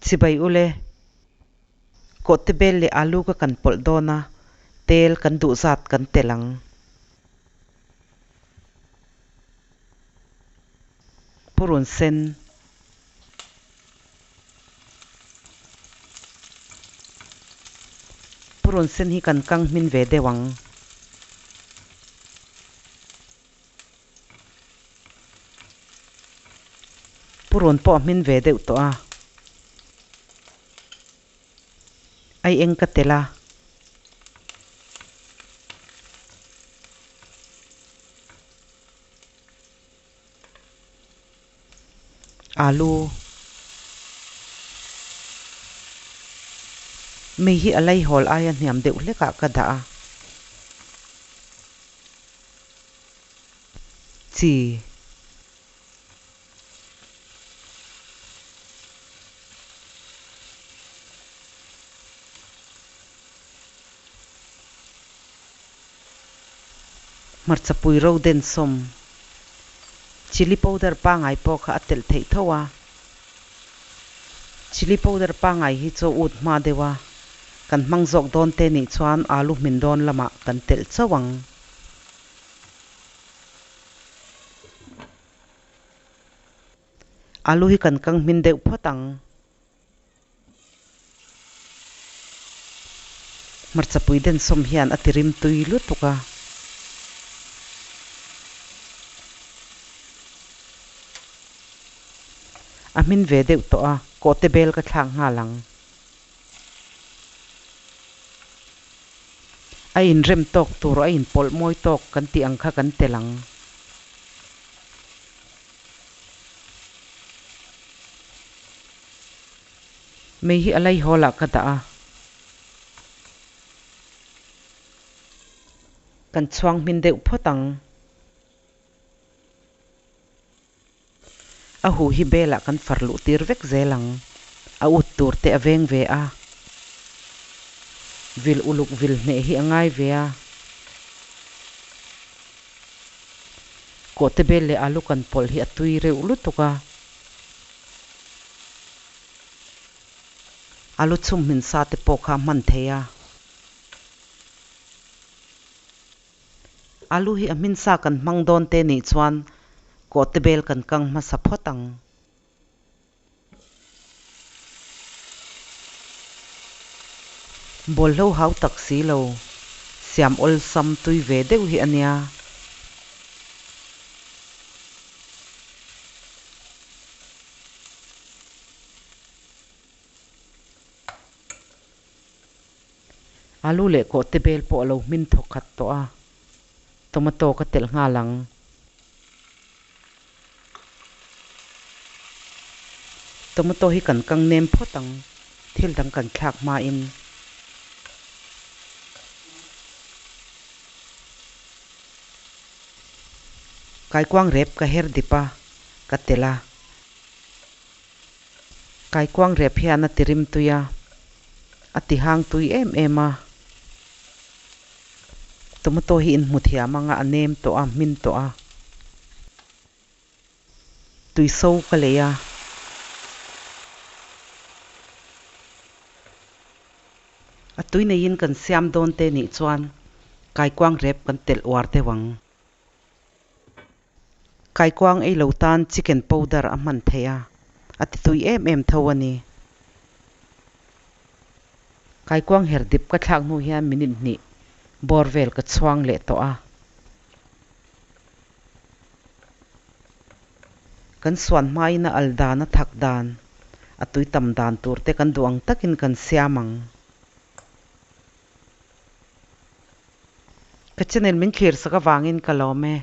Chibai ule. Kawhte bel leh alu ka kan pawlh dawn a, tel kan duh zat kan tel ang. Purun sen. Purun sen hi kan kang hmin ve deuh ang. Purun pawh a hmin ve deuh tawh a. Ai eng ka tel a. Alu. Mei hi a laihawl aia hniam deuh hlekah ka dah a. Chi. Hmarcha pui ro den sawm. Chilli powder pangai pawh kha a telh theih tho a. Chilli powder pangai hi chu ut hma deuh a, kan hmang zawk dawn te nih chuan alu hmin dawn lamah kan telh chauh ang. Alu hi kan kang hmin deuh phawt ang. Hmarcha pui den sawm hian a ti rim tui lutuk a. A hmin ve deuh tawh a, kawhte bel ka thlak nghal ang. A inrem tawk tur a inpawlh mawi tawk kan tih ang kha kan tel ang. Mei hi a laihawl ah ka dah a. Kan chhuang hmin deuh phawt ang. A hu hi bel ah kan far luh tir vek zel ang. A ut tur te a veng ve a. Vil uluk vil hneh hi a ngai ve a. Kawhte bel leh alu kan pawlh hi a tui reuh lutuk a. Alu chhum hmin sa te pawh kha a hman thei a. Alu hi a hmin sa kan hmang dawn te nih chuan kawhte bel kan kang hmasa phawt ang. Bawlhlo hau tak si lo, siam awlsam tui ve deuh hi a nia. Alu leh kawhte bel pawh a lo hmin thawk khat tawh a, tomato ka telh nghal ang. Tomato hi kan kang nem phawt ang, thil dang kan thlak hmain. Kaikuang rep ka her dip a, ka telh a. Kaikuang rep hian a ti rim tui a, a ti hang tui em em a. Tomato hi inhmu thiam anga a nem tawh a, hmin tawh a. Tui so ka lei a. A tui neiin kan siam dawn te nih chuan kaikuang rep kan telh uar deuh ang. Kaikuang ei lo tan chicken powder a hman theih a, a ti tui em em tho a ni. Kaikuang her dip ka thlak hnu hian minute hnih bawr vel ka chhuang leh tawh a. Kan suan hmain a al dan a thak dan, a tui tam dan tur te kan duh ang takin kan siam ang. Ka channel min thlir sak avangin ka lawm e.